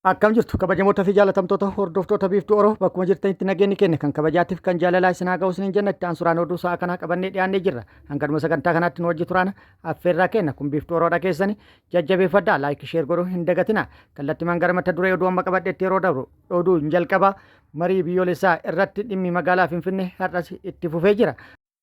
Akkam jirtu kabajamoota fi jaalatamtoota hordoftoota Biiftuu Oro, bakkuma jirtanitti nageenyi keenya kan kabajaatiif kan jaalalaa isin haa ga'u isiniin jenna. Itti aansuraan oduu sa'a kanaa qabannee dhiyaannee jirra. Hangadhuma sagantaa kanaatti nu wajji turaan affeerraa keenya. Kun Biiftuu Oroodha, keessani jajjabeeffadhaa, like, share godhuu hin dagatina. Kallattimaan gara mata duree oduu amma qabadheetti yeroo dabru, oduu hin jalqabaa marii biyyoolessaa irratti dhimmi magaalaa Finfinnee har'as itti fufee jira.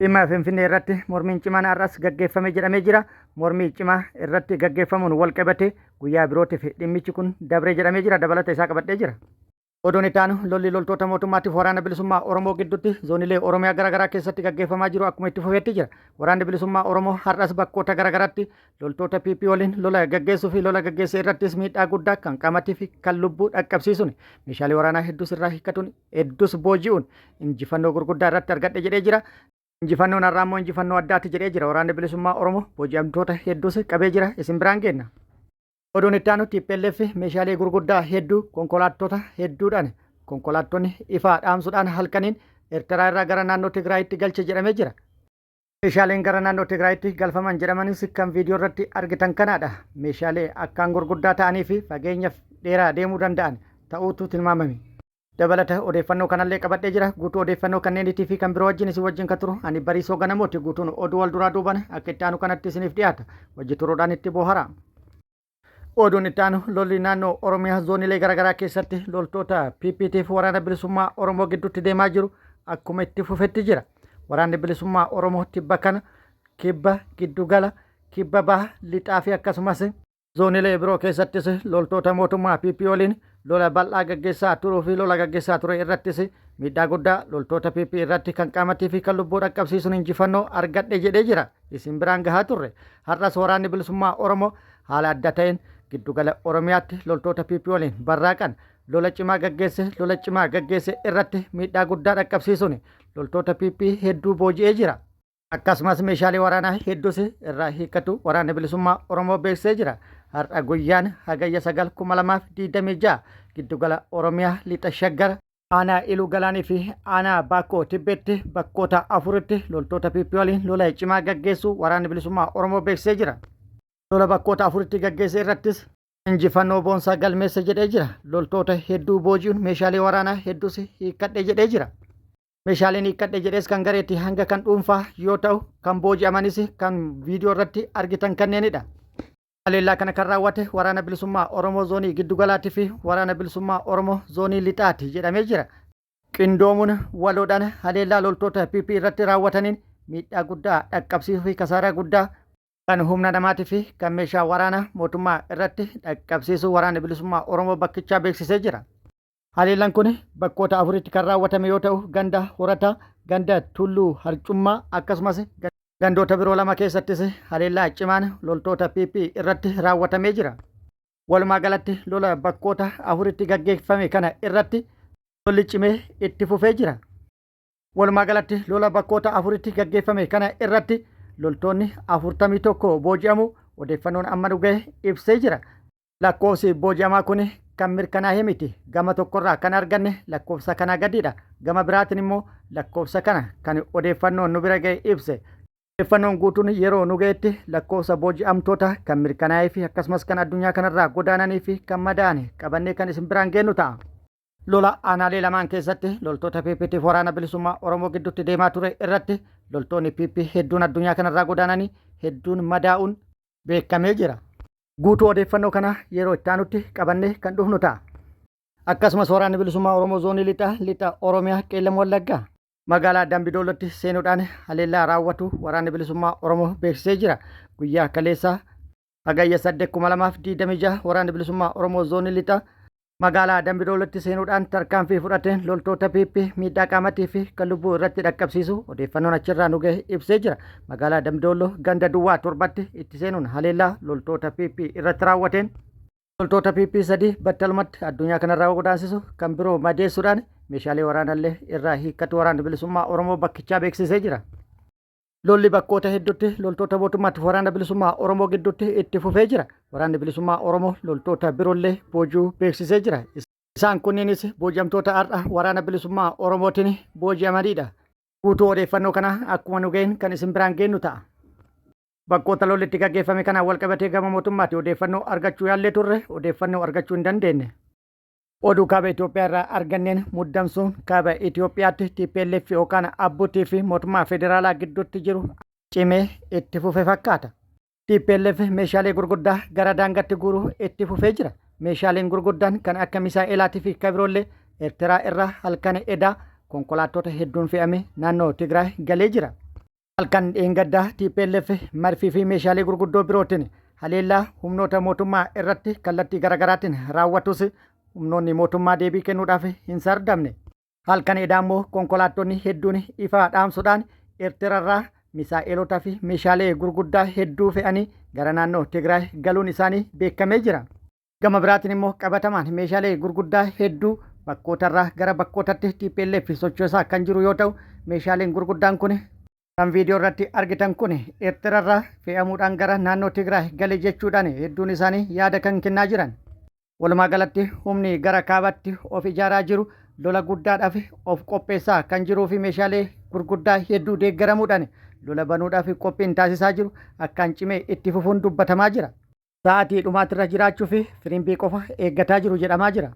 Dhimma Finfinnee irratti mormiin cimaan har'as gaggeeffame jedhamee jira. Mormii cimaa irratti gaggeeffamuun wal qabatee guyyaa birootiif dhimmichi kun dabree jedhamee jira. Dabalata isaa qabadhee jira. Oduun itti aanu, lolli loltoota mootummaatiif Waraana Bilisummaa Oromoo gidduutti zoonilee Oromiyaa garaagaraa keessatti gaggeeffamaa jiru akkuma itti fufeetti jira. Waraanni Bilisummaa Oromoo har'as bakkoota garaagaraatti loltoota PP waliin lola gaggeessuu fi lola gaggeesse irrattis miidhaa guddaa kan qaamatii fi kan lubbuu dhaqqabsiisuun, meeshaalee waraanaa hedduus irraa hiikkatuun, hedduus booji'uun injifannoo gurguddaa irratti argadhe jedhee jira. Injifannoon har'aa immoo injifannoo addaati jedhee jira. Waraanni Bilisummaa Oromoo booji'amtoota hedduus qabee jira. Isin biraan geenna. Oduun itti aanu, TPLF meeshaalee gurguddaa hedduu konkolaattota hedduudhaan, konkolaattonni ifaa dhaamsuudhaan halkaniin Eertiraa irraa gara naannoo Tigraayitti galche jedhamee jira. Meeshaaleen gara naannoo Tigraayitti galfaman jedhamanis kan viidiyoo irratti argitan kanaadha. Meeshaalee akkaan gurguddaa ta'anii fi fageenya dheeraa deemuu danda'an ta'uutu tilmaamame. Dabalata odeeffannoo kanallee qabadhee jira. Guutuu odeeffannoo kanneeniitii fi kan biroo wajjin isin wajjin kan turu ani Bariisoo Ganamooti. Guutuun oduu wal duraa duuban akka itti aanu kanatti isiniif dhiyaata. Wajji turuudhaan itti boohara. Oduun itti aanu, lolli naannoo Oromiyaa zoonilee garaagaraa keessatti loltoota PPTif Waraana Bilisummaa Oromoo gidduutti deemaa jiru akkuma itti fufetti jira. Waraanni Bilisummaa Oromoo tibba kana kibba, giddugala, kibba baha, lixaa fi akkasumas zoonilee biroo keessattis loltoota mootummaa PP waliin lola bal'aa gaggeessaa turuu fi lola gaggeessaa ture irrattis miidhaa guddaa loltoota PP irratti kan qaamatii fi kan lubbuu dhaqqabsiisuun injifannoo argadhe jedhee jira. Isin biraan gahaa turre. Har'as Waraanni Bilisummaa Oromoo haala adda ta'een giddugala Oromiyaatti loltoota PP waliin barraaqan lola cimaa gaggeesse, lola cimaa gaggeesse irratti miidhaa guddaa dhaqqabsiisuun loltoota PP hedduu booji'ee jira. Akkasumas meeshaalee waraanaa hedduus irraa hiikkatu Waraanni Bilisummaa Oromoo beeksisee jira. Har'a guyyaan Hagayya 9 2026 giddugala Oromiyaa, lixa Shaggar, aanaa Iluu Galaanii fi aanaa Baakkoo Tibbeetti bakkoota afuritti loltoota PP waliin lola cimaa gaggeessuu Waraanni Bilisummaa Oromoo beeksisee jira. Lola bakkoota afuritti gaggeesse irrattis injifannoo boonsaa galmeesse jedhee jira. Loltoota hedduu booji'uun meeshaalee waraanaa hedduus hiikkadhe jedhee jira. Meeshaaleen hiikkadhe jedhees kan gareetti hanga kan dhuunfaa yoo ta'u, kan booji'amanis kan viidiyoo irratti argitan kanneenidha. Haleellaa kana kan raawwate Waraana Bilisummaa Oromoo zoonii giddugalaatii fi Waraana Bilisummaa Oromoo zoonii lixaati jedhamee jira. Qindoomuun waloodhaan haleellaa loltoota PP irratti raawwataniin miidhaa guddaa dhaqqabsiisuu fi kasaaraa guddaa kan humna namaatii fi kan meeshaa waraanaa mootummaa irratti dhaqqabsiisuu Waraanni Bilisummaa Oromoo bakkichaa beeksisee jira. Haleellaan kun bakkoota afuritti kan raawwatame yoo ta'u, ganda Horataa, ganda Tulluu Harcummaa akkasumas gandoota biroo lama keessattis haleellaa cimaan loltoota PP irratti raawwatamee jira. Walumaa galatti lola bakkoota afuritti gaggeeffame kana irratti lolli cimee itti fufee jira. Walumaa galatti lola bakkoota afuritti gaggeeffame kana irratti loltoonni 41 booji'amuu odeeffannoon amma nu gahe ibsee jira. Lakkoofsi booji'amaa kun kan mirkanaa'e miti. Gama tokkorraa kan arganne lakkoofsa kanaa gadiidha. Gama biraatiin immoo lakkoofsa kana kan odeeffannoon nu bira ga'e ibse. Odeeffannoon guutuun yeroo nu ga'etti lakkoofsa booji'amtoota kan mirkanaa'ee fi akkasumas kan addunyaa kanarraa godaananii fi kan madaa'an qabannee kan isin biraan geennu ta'a. Lola aanaalee lamaan keessatti loltoota PPTif Waraana Bilisummaa Oromoo gidduutti deemaa ture irratti loltoonni PP hedduun addunyaa kanarraa godaananii, hedduun madaa'uun beekamee jira. Guutuu odeeffannoo kanaa yeroo itti aanutti qabannee kan dhufnu ta'a. Akkasumas Waraanni Bilisummaa Oromoo zoonii lixaa, lixa Oromiyaa, Qeellam Wallaggaa, magaalaa Dambidoolotti seenuudhaan haleellaa raawwatu Waraanni Bilisummaa Oromoo beeksisee jira. Guyyaa kaleessaa Hagayya 8 2026 Waraanni Bilisummaa Oromoo zoonii lixaa magaalaa Dambidoolotti seenuudhaan tarkaanfii fudhateen loltoota PP miidhaa qaamatii fi kan lubbuu irratti dhaqqabsiisu odeeffannoon achirraa nu gahe ibsee jira. Magaalaa Dambidooloo ganda duwwaa 7tti itti seenuun haleellaa loltoota PP irratti raawwateen loltoota PP sadii battalumatti addunyaa kanarraa godaansisu, kan biroo madeessuudhaan meeshaalee waraanallee irraa hiikkatu Waraanni Bilisummaa Oromoo bakkichaa beeksisee jira. Lolli bakkoota hedduutti loltoota mootummaatti Waraana Bilisummaa Oromoo gidduutti itti fufee jira. Waraanni Bilisummaa Oromoo loltoota biroollee boojuu beeksisee jira. Isaan kunneenis booji'amtoota har'a Waraana Bilisummaa Oromootiin booji'amanidha. Guutuu odeeffannoo kanaa akkuma nu ga'een kan isin biraan geennu ta'a. Bakkoota lolli itti gaggeeffame kanaan walqabatee gama mootummaatti odeeffannoo argachuu yaallee turre, odeeffannoo argachuu hin dandeenye. Oduu kaaba Itoophiyaa irraa arganneen muddamsuun kaaba Itoophiyaatti TPLF yookaan Abbuutii fi mootummaa federaalaa gidduutti jiru cimee itti fufe fakkaata. TPLF meeshaalee gurguddaa gara daangaatti guuruu itti fufee jira. Meeshaaleen gurguddaan kan akka misaa'elaatii fi kabiroollee Eertiraa irraa halkan edaa konkolaattota hedduun fe'ame naannoo Tigraay galee jira. Halkan dheengaddaa TPLF marfii fi meeshaalee gurguddoo birootiin haleellaa humnoota mootummaa irratti kallattii garaagaraatiin raawwatus humnoonni mootummaa deebii kennuudhaaf hin sardamne. Halkan edaa immoo konkolaattonni hedduun ifaa dhaamsuudhaan Eertiraarraa misaa'elotaa fi meeshaalee gurguddaa hedduu fe'anii gara naannoo Tigraay galuun isaanii beekamee jira. Gama biraatiin immoo qabatamaan meeshaalee gurguddaa hedduu bakkootarraa gara bakkootatti TPLF sochoosaa kan jiru yoo ta'u, meeshaaleen gurguddaan kun kan viidiyoo irratti argitan kun Eertirarraa fe'amuudhaan gara naannoo Tigraay gale jechuudhaan hedduun isaanii yaada kan kennaa jiran. Walumaa galatti humni gara kaabatti of ijaaraa jiru lola guddaadhaaf of qopheessaa kan jiruu fi meeshaalee gurguddaa hedduu deeggaramuudhaan lola banuudhaaf qophiin taasisaa jiru akkaan cimee itti fufuun dubbatamaa jira. Sa'aatii dhumaatirra jiraachuu fi firimbii qofa eeggataa jiru jedhamaa jira.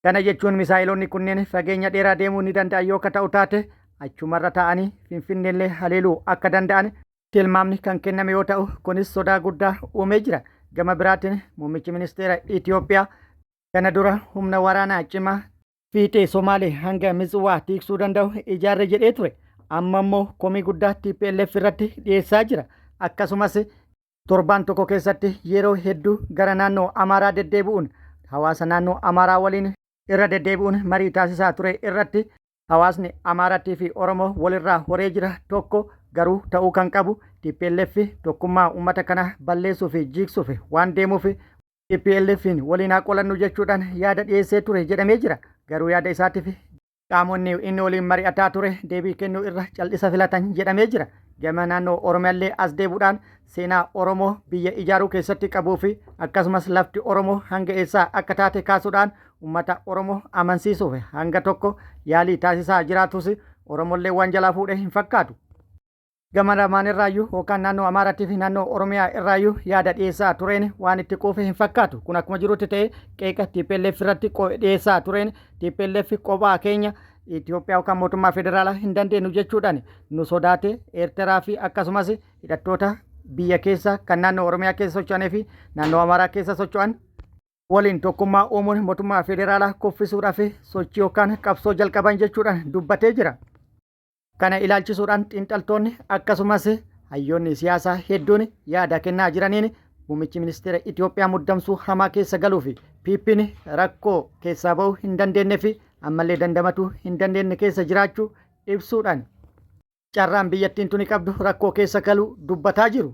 Kana jechuun misaa'eloonni kunneen fageenya dheeraa deemuu ni danda'an yoo ka ta'u taate achumarra taa'anii Finfinneellee haleeluu akka danda'an tilmaamni kan kenname yoo ta'u kunis sodaa guddaa uumee jira. Gama biraatiin muummichi ministeera Itoophiyaa kana dura humna waraanaa cimaa fiixee Somaalee hanga Mitswaa tiiksuu danda'u ijaarre jedhee ture. Amma immoo komii guddaa TPLF irratti dhiyeessaa jira. Akkasumas Torbaan tokko keessatti yeroo hedduu gara naannoo Amaaraa deddeebi'uun hawaasa naannoo Amaaraa waliin irra deddeebi'uun marii taasisaa ture irratti hawaasni Amaarattii fi Oromoo walirraa horee jira tokko garuu ta'uu kan qabu TPLF tokkummaa uummata kanaa balleessuu fi jiigsuuf waan deemuuf TPLF'n waliin haa qolannu jechuudhaan yaada dhiyeessee ture jedhamee jira. Garuu yaada isaatiif Qaamonni inni waliin mari'ataa ture deebii kennuu irra cal'isa filatan jedhamee jira. Gama naannoo Oromiyaallee as deebuudhaan seenaa Oromoo biyya ijaaruu keessatti qabuu fi akkasumas lafti Oromoo hanga eessaa akka taate kaasuudhaan uummata Oromoo amansiisuuf hanga tokko yaalii taasisaa jiraatus Oromollee waan jalaa fuudhe hin fakkaatu. Gama lamaan irraayyuu yookaan naannoo Amaaraatii fi naannoo Oromiyaa irraayyuu yaada dhiyeessaa tureen waan itti quufe hin fakkaatu. Kun akkuma jirutti ta'ee qeeqa TPLF irratti dhiyeessaa tureen TPLF qophaa keenya Itoophiyaa yookaan mootummaa federaalaa hin dandeenyu jechuudhaan nu sodaate Eertiraa fi akkasumas hidhattoota biyya keessa kan naannoo Oromiyaa keessa socho'anii fi naannoo Amaaraa keessa socho'an waliin tokkummaa uumuun mootummaa federaalaa kuffisuudhaaf sochii yookaan qabsoo jalqaban jechuudhaan dubbatee jira. Kana ilaalchisuudhaan xiinxaltoonni akkasumas hayyoonni siyaasaa hedduun yaada kennaa jiraniin muummichi ministeera Itoophiyaa muddamsuu hamaa keessa galuu fi PPn rakkoo keessaa ba'uu hin dandeenye fi ammallee dandamatuu hin dandeenye keessa jiraachuu ibsuudhaan carraan biyyattiin tuni qabdu rakkoo keessa galuu dubbataa jiru.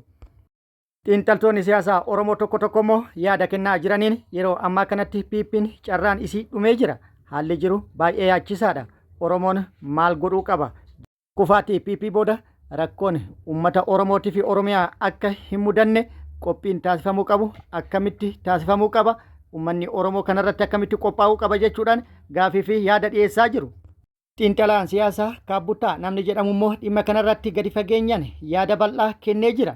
Xiinxaltoonni siyaasaa Oromoo tokko tokko immoo yaada kennaa jiraniin yeroo ammaa kanatti PPn carraan isii dhumee jira. Haalli jiru baay'ee yaachisaadha. Oromoon maal godhuu qaba? Kufaatii PP booda rakkoon uummata Oromootii fi Oromiyaa akka hin mudanne qophiin taasifamuu qabu akkamitti taasifamuu qaba? Uummanni Oromoo kanarratti akkamitti qophaa'uu qaba jechuudhaan gaafii fi yaada dhiyeessaa jiru. Xiinxalaan siyaasaa Kaabbuttaa namni jedhamu immoo dhimma kanarratti gadi fageenyaan yaada bal'aa kennee jira.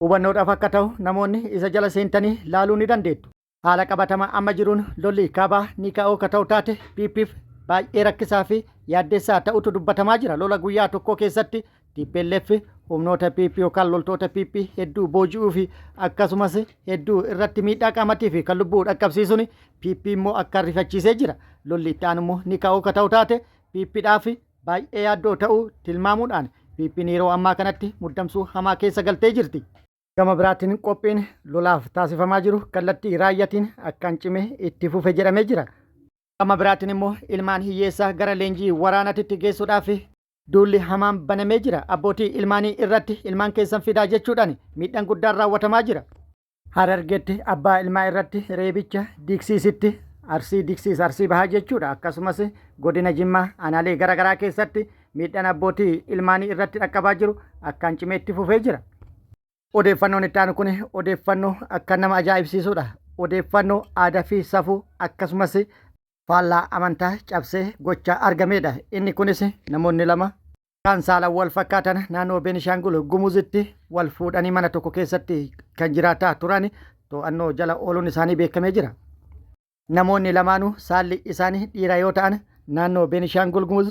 Hubannoodhaaf akka ta'u namoonni isa jala seentanii laaluu ni dandeettu. Haala qabatamaa amma jiruun lolli kaabaa ni ka'oo ka ta'u taate PPf baay'ee rakkisaa fi yaaddessaa ta'utu dubbatamaa jira. Lola guyyaa tokkoo keessatti TPLF humnoota PP yookaan loltoota PP hedduu booji'uu fi akkasumas hedduu irratti miidhaa qaamatii fi kan lubbuu dhaqqabsiisuun PP immoo akka rifachiisee jira. Lolli itti aanu immoo ni ka'uu ka ta'u taate PP dhaaf baay'ee yaaddoo ta'uu tilmaamuudhaan PPn yeroo ammaa kanatti muddamsuu hamaa keessa galtee jirti. Gama biraatiin qophiin lolaaf taasifamaa jiru kallattii raayyaatiin akkaan cimee itti fufe jedhamee jira. Gama biraatiin immoo ilmaan hiyyeessaa gara leenjii waraanaatitti geessuudhaaf Duulli hamaan banamee jira. Abbootii ilmaanii irratti ilmaan keessan fidaa jechuudhaan miidhaan guddaan raawwatamaa jira. Harargeetti abbaa ilmaa irratti reebicha Diksiisitti Arsii Diksiis Arsii Bahaa jechuudha. Akkasumas godina Jimmaa aanaalee gara garaa keessatti miidhaan abbootii ilmaanii irratti dhaqqabaa jiru akkaan cimee itti fufee jira. Odeeffannoon itti aanu kun odeeffannoo akka nama ajaa'ibsiisudha. Odeeffannoo aadaa fi safuu akkasumas faallaa amantaa cabsee gochaa argameedha. Inni kunis namoonni lama kan saalaan wal fakkaatan naannoo Beenishaangul Gumuzitti wal fuudhanii mana tokko keessatti kan jiraataa turan to'annoo jala ooluun isaanii beekamee jira. Namoonni lamaanuu saalli isaanii dhiira yoo ta'an naannoo Beenishaangul Gumuz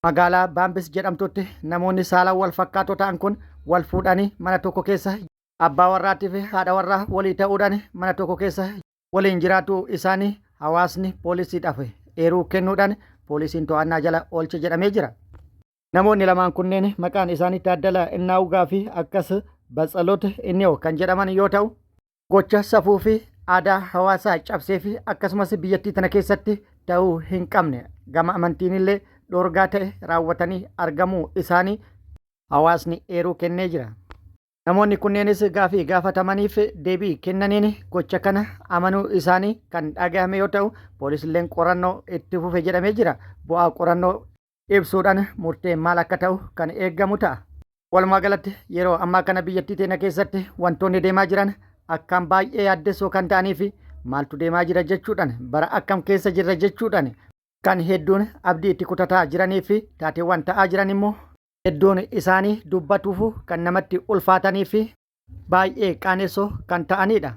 magaalaa Baambis jedhamtutti namoonni saalaan wal fakkaatoo ta'an kun wal fuudhanii mana tokko keessa abbaa warraatii fi haadha warraa walii ta'uudhaan mana tokko keessa waliin jiraatuu isaanii hawaasni poolisiidhaaf eeruu kennuudhaan poolisiin to'annaa jala oolche jedhamee jira. Namoonni lamaan kunneen maqaan isaanii Taaddalaa Innaawugaa fi akkas Batsaloot Inniyoo kan jedhaman yoo ta'u, gocha safuu fi aadaa hawaasaa cabsee fi akkasumas biyyattii tana keessatti ta'uu hin qabne gama amantiinillee dhoorgaa ta'e raawwatanii argamuu isaanii hawaasni eeruu kennee jira. Namoonni kunneenis gaafii gaafatamaniif deebii kennaniin gocha kana amanuu isaanii kan dhagahame yoo ta'u, poolisilleen qorannoo itti fufe jedhamee jira. Bu'aa qorannoo ibsuudhaan murteen maal akka ta'u kan eegamu ta'a. Walumaa galatti yeroo ammaa kana biyyattii teenya keessatti wantoonni deemaa jiran akkaan baay'ee yaaddessoo kan ta'anii fi maaltu deemaa jira jechuudhaan bara akkam keessa jirra jechuudhaan kan hedduun abdii itti kutataa jiranii fi taateewwan ta'aa jiran immoo hedduun isaanii dubbatuuf kan namatti ulfaatanii fi baay'ee qaanessoo kan ta'anidha.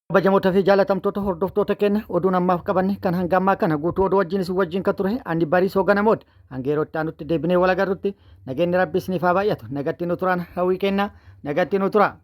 Kabajamoota fi jaalatamtoota hordoftoota keenya, oduun ammaaf qabanne kan hanga ammaa kana guutuu oduu wajjin isin wajjin kan ture ani Bariisoo Ganamooti. Hanga yeroo itti aanutti deebinee wal agarrutti nageenyi Rabbi isiniif haa baay'atu. Nagatti nu turaan hawwii kennaa, nagatti nu turaa.